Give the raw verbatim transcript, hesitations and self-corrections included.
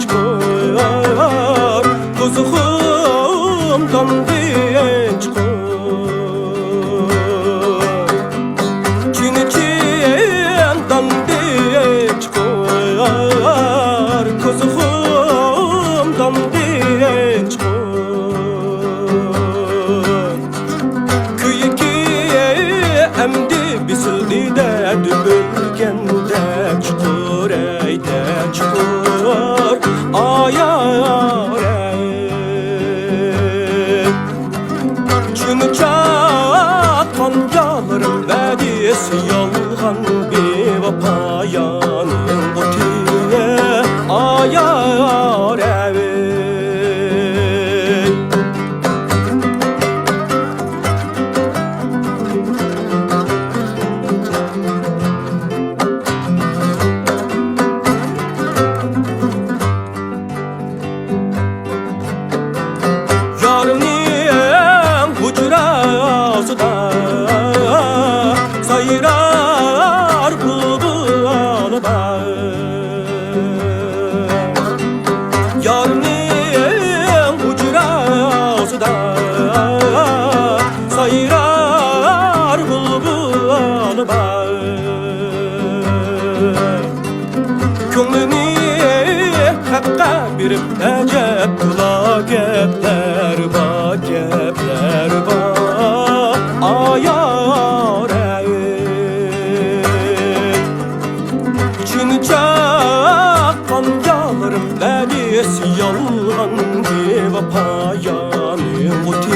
چىقار، قوزۇقۇم داندىن چىقار. چۈنچىم داندىن چىقار، قوزۇقۇم داندىن چىقار. كۆيۈكى ئەمدى بېسىلدى دەردى ئۆلگەندە چۇقۇر، ئەيدە چۇقۇر، ئايار ئەي. چۈنچاق قان يالىرىم ۋەدىسى يالغان بىۋاپايانىڭ ئوتى، ئايار ئەي. يارنىڭ ھۇجراسىدا سايرار بۇلبۇل بار. يارنىڭ ھۇجراسىدا سايرار بۇلبۇل بار. كۆڭلىنى ھەققە بېرىپ ئەجەب تولا گەپلەر بار، گەپلەر بار، ئايار ئەي. چىنچاق قان يالىرىم ۋەدىسى يالغان، بىۋاپايانىڭ ئوتى